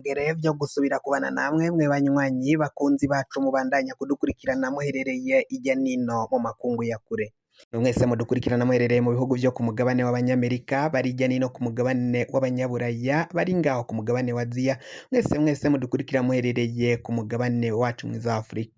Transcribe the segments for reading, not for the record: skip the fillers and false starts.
ntangere vyo gusubira kubana namwe mwe banywanyi bakunzi bacu mubandanya kudukurikirana muherereye irya nino mu makungu ya kure. Mwese mudukurikirana muherereye mu bihugu vyo ku mugabane w'abanyamerika, bari irya nino ku mugabane w'abanyaburaya, bari ngaho ku mugabane wa Aziya, mwese mwese mudukurikira muherereye ku mugabane wacu mwiza wa Afurika,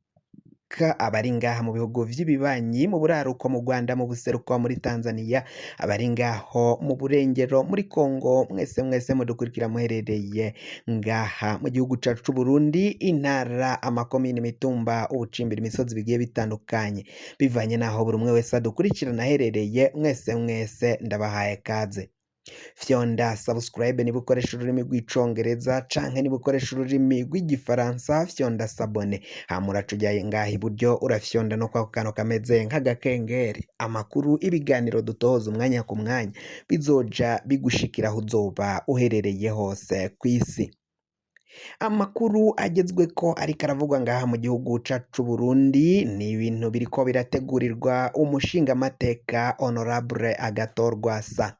abari ngaha mu bihugu vy'ibibanyi, mu buraruko mu Rwanda, mu buseruko muri Tanzania, abari ngaho mu burengero muri Congo, mwese mwese mudukurikira muherereye ngaha mu gihugu cacu c'Uburundi, intara, amakomine, imitumba, ubucimbiri, imisozi bigiye bitandukanye, bivanye n'aho buri umwe wese adukurikirana aherereye, mwese mwese ndabahaye kaze. Fyonda subscribe niba ukoresha ururimi rw'icongereza canke niba ukoresha ururimi rw'igifaransa, fyonda s'abonner, hama uraca uja ngaha iburyo, urafyonda no kwako kantu kameze nk'agakengeri. Amakuru, ibiganiro dutohoza umwanya ku mwanya bizoja bigushikira aho uzoba uherereye hose kw'isi. Amakuru agezweko ariko aravugwa ngaha mu gihugu cacu c'Uburundi ni ibintu biriko birategurirwa umushingamateka Honorable Agathon Rwasa.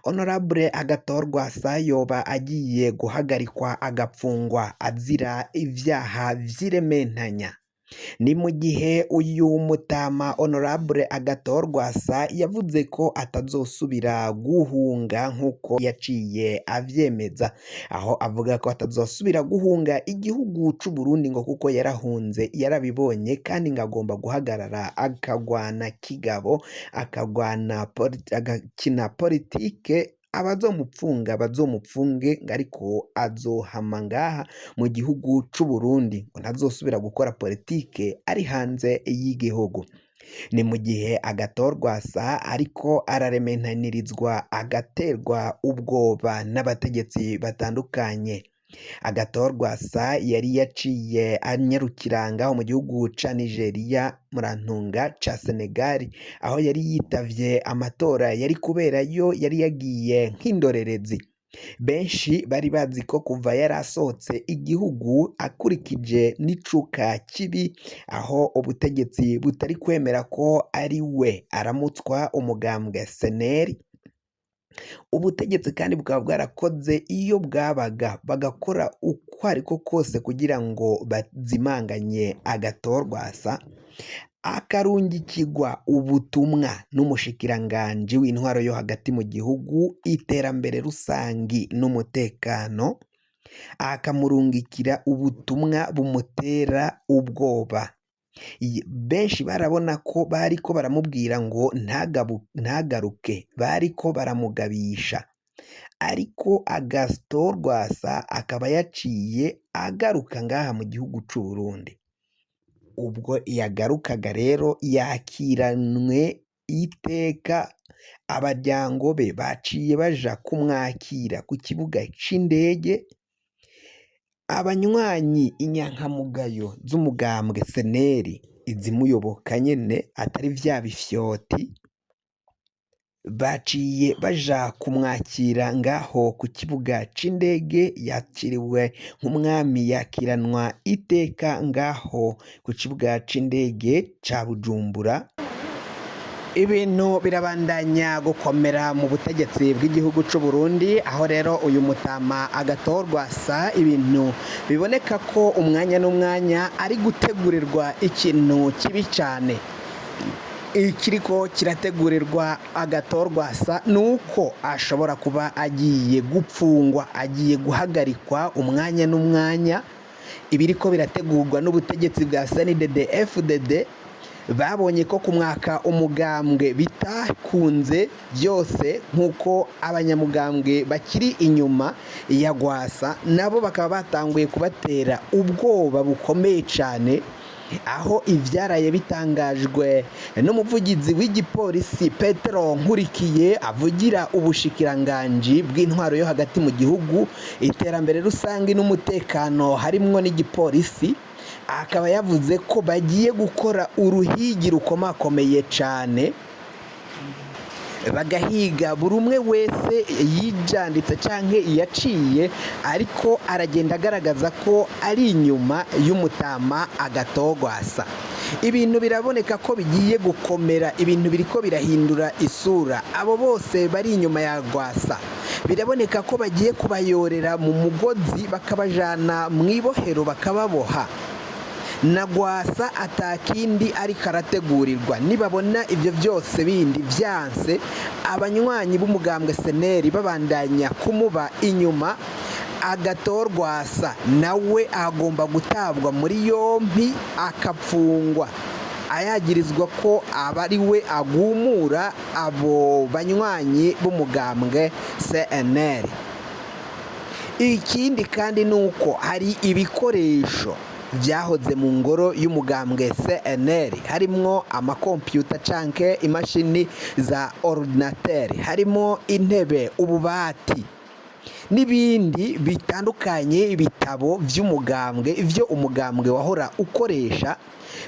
Honorable Agathon Rwasa yoba agiye guhagarikwa agapfungwa azira ivyaha vy'irementanya. Ni mu gihe uyu mutama Honorable Agathon Rwasa yavuze ko atazosubira guhunga nk'uko yaciye avyemeza, aho avuga ko atazosubira guhunga igihugu c'Uburundi ngo kuko yarahunze yarabibonye, kandi ngo agomba guhagarara akagwana kigabo, akagwana agakina politike, abazomupfunga bazomupfunge, ngo ariko azohama ngaha mu gihugu c'Uburundi, ngo ntazosubira gukora politike ari hanze y'igihugu. Ni mu gihe Agathon Rwasa ariko ararementanirizwa, agaterwa ubwoba n'abategetsi batandukanye. Agathon Rwasa yari yaciye anyarukira ngaho mu gihugu ca Nigeria, murantunga, ca Senegal, aho yari yitavye amatora yari kuberayo, yari yagiye nk'indorerezi. Benshi bari bazi ko kuva yari asohotse igihugu akurikije n'icuka kibi, aho ubutegetsi butari kwemera ko ari we aramutswa umugambwe CNL, ubutegetsi kandi bukaba bwarakoze iyo bwabaga, bagakora uko ariko kose kugira ngo bazimanganye Agathon Rwasa, akarungikirwa ubutumwa n'umushikiranganji w'intwaro yo hagati mu gihugu, iterambere rusangi n'umutekano, akamurungikira ubutumwa bumutera ubwoba. Benshi barabona ko bariko baramubwira ngo ntagaruke, bariko baramugabisha, ariko Agathon Rwasa akaba yaciye agaruka ngaha mu gihugu c'Uburundi. Ubwo yagarukaga rero yakiranwe iteka, abaryango be baciye baja kumwakira ku kibuga c'indege, abanywanyi inyankamugayo z'umugambwe CNL, izimuyoboka nyene atari vya bifyoti, baciye baja kumwakira ngaho ku kibuga c'indege. Yakiriwe nk'umwami, yakiranwa iteka ngaho ku kibuga c'indege ca Bujumbura. Ibintu birabandanya gukomera mu butegetsi bw'igihugu c'u Burundi, aho rero uyu mutama Agathon Rwasa ibintu biboneka ko umwanya n'umwanya ari gutegurirwa ikintu kibi cane. Ikiriko kirategurirwa Agathon Rwasa ni uko ashobora kuba agiye gupfungwa, agiye guhagarikwa umwanya n'umwanya. Ibiriko birategurwa n'ubutegetsi bwa CNDD FDD, babonye ko kumwaka umugambwe bitakunze byose, nk'uko abanyamugambwe bakiri inyuma ya Rwasa nabo bakaba batanguye kubatera ubwoba bukomeye cyane, aho ivyaraye bitangajwe n'umuvugizi w'igipolisi Petero Nkurikiye, avugira ubushikiranganji bw'intwaro yo hagati mu gihugu, iterambere rusange n'umutekano, harimwo n'igipolisi, akaba yavuze ko bagiye gukora uruhigi rukomakomeye cyane, bagahiga buri umwe wese yijanditse canke yaciye ariko aragenda agaragaza ko ari inyuma y'umutama Agathon Rwasa. Ibintu biraboneka ko bigiye gukomera, ibintu biriko birahindura isura. Abo bose bari inyuma ya Rwasa biraboneka ko bagiye kubayorera mu mugozi, bakabajana mu ibohero, bakababoha. Na Rwasa atakindi ariko arategurirwa. Nibabona ibyo byose bindi vyanse, abanywanyi b'umugambwe CNL babandanya kumuba inyuma, Agathon Rwasa nawe agomba gutabwa muri yompi akapfungwa, ayagirizwa ko aba ari we agumura abo banywanyi b'umugambwe CNL. Ikindi kandi ni uko hari ibikoresho byahoze mu ngoro y'umugambwe CNL, harimwo amakompiyuta canke imashini za ordinateur, harimo intebe, ububati n'ibindi bitandukanye, ibitabo vy'umugambwe, ivyo umugambwe wahora ukoresha.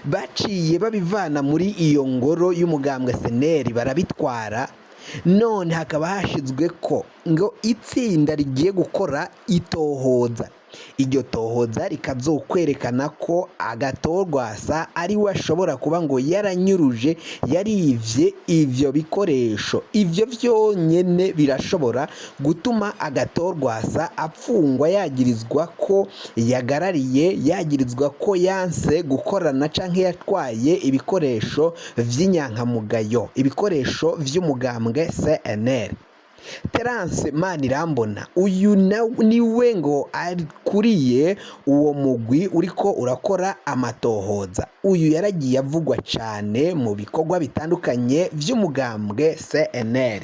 Baciye babivana muri iyo ngoro y'umugambwe CNL barabitwara. None hakaba hashizwe ko ngo itsinda rigiye gukora itohoza. Iryo tohoza rikazokwerekana ko Agathon Rwasa ari we ashobora kuba ngo yaranyuruje, yarivye ivyo bikoresho. Ivyo vyonyene birashobora gutuma Agathon Rwasa apfungwa, yagirizwa ko yagarariye, yagirizwa ko yanse gukorana canke yatwaye ibikoresho vy'inyankamugayo, ibikoresho vy'umugambwe CNL. Terence Manirambona, uyu niwe ngo akuriye uwo mugwi uriko urakora amatohoza. Uyu yaragiye avugwa cane mu bikorwa bitandukanye vy'umugambwe CNL.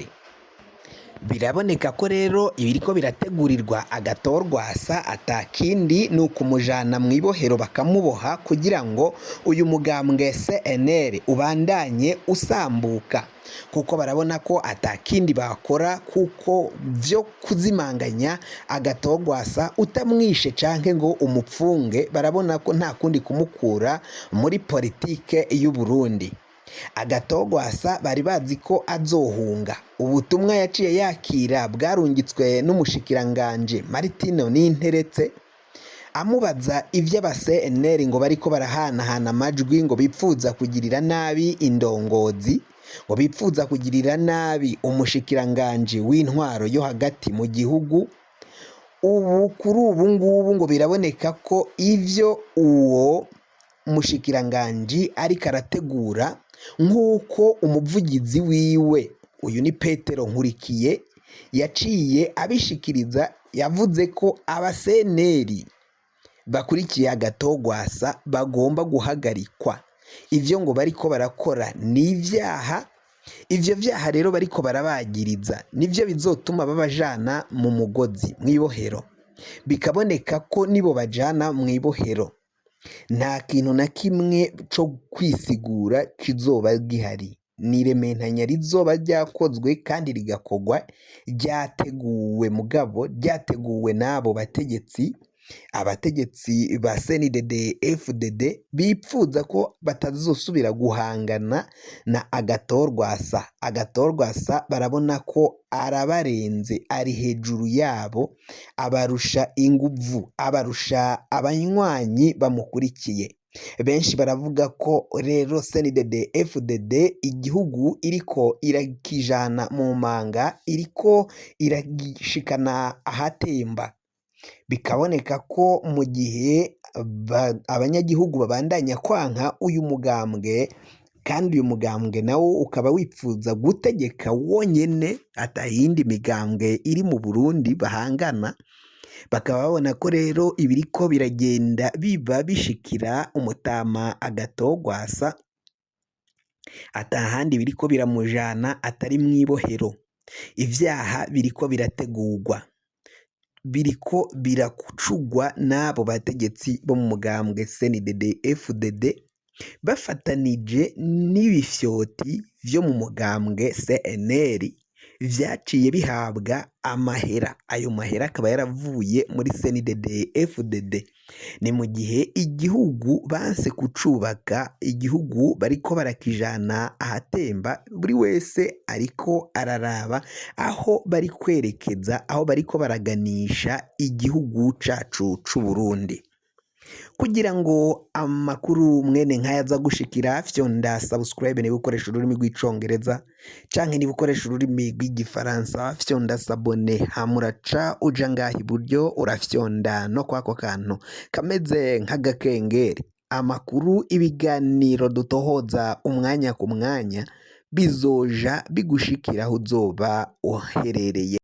Biraboneka ko rero ibiriko birategurirwa Agathon Rwasa atakindi ni ukumujana mu ibohero bakamuboha, kugira ngo uyu mugambwe CNL ubandanye usambuka, kuko barabona ko atakindi bakora, kuko vyo kuzimanganya Agathon Rwasa utamwishe canke ngo umupfunge, barabona ko nta kundi kumukura muri politike y'u Burundi. Agathon Rwasa bari bazi ko azohunga. Ubutumwa yaciye yakira bwarungitswe n'umushikiranganje Martino Ninteretse, amubaza ivy'aba CNL ngo bariko barahanahana amajwi, ngo bipfuza kugirira nabi indongozi, ngo bipfuza kugirira nabi umushikiranganje w'intwaro yo hagati mu gihugu. Ubu kuri ubu ngubu ngo biraboneka ko ivyo uwo mushikiranganji ariko arategura, nk'uko umuvugizi wiwe, uyu ni Petero Nkurikiye, yaciye abishikiriza, yavuze ko aba CNL bakurikiye Agathon Rwasa bagomba guhagarikwa. Ivyo ngo bariko barakora ni ivyaha. Ivyo vyaha rero bariko barabagiriza nivyo bizotuma babajana mu mugozi mw'ibohero. Bikaboneka ko nibo bajana mw'ibohero nta kintu na kimwe co kwisigura kizoba gihari. Ni irementanya rizoba ryakozwe kandi rigakorwa ryateguwe, mugabo ryateguwe n'abo bategetsi, abategetsi ba CNDD FDD bipfuza ko batazosubira guhangana na Agathon Rwasa. Agathon Rwasa barabona ko arabarenze, ari hejuru yabo, abarusha inguvu, abarusha abanywanyi bamukurikiye. Benshi baravuga ko rero CNDD FDD igihugu iriko irakijana mu manga, iriko iragishikana ahatemba. Bikaboneka ko mu gihe abanyagihugu babandanya kwanka uyu mugambwe, kandi uyu mugambwe nawo ukaba wipfuza gutegeka wonyene, atayindi migambwe iri mu Burundi bahangana, bakaba babona ko rero ibiriko biragenda biba bishikira umutama Agathon Rwasa atahandi biriko biramujana atari mw'ibohero. Ivyaha biriko birategurwa, biriko biracugwa n'abo bategetsi bo mu mugambwe CNDD FDD bafatanije n'ibifyoti vyo mu mugambwe CNL vyaciye bihabwa amahera. Ayo mahera akaba yaravuye muri CNDD FDD. Ni mu gihe igihugu banse kucubaka, igihugu bariko barakijana ahatemba. Buri wese ariko araraba aho bari kwerekeza, aho bariko baraganisha igihugu cacu c'Uburundi. Kugira ngo amakuru mwene nkaya aza gushikira, fyonda subscribe niba ukoresha ururimi rw'Icongereza, canke niba ukoresha ururimi rw'Igifaransa fyonda s'abonner, hama uraca uja ngaha iburyo urafyonda no kwako kantu kameze nk'agakengeri. Amakuru, ibiganiro dutohoza umwanya ku mwanya bizoja bigushikira aho uzoba uherereye.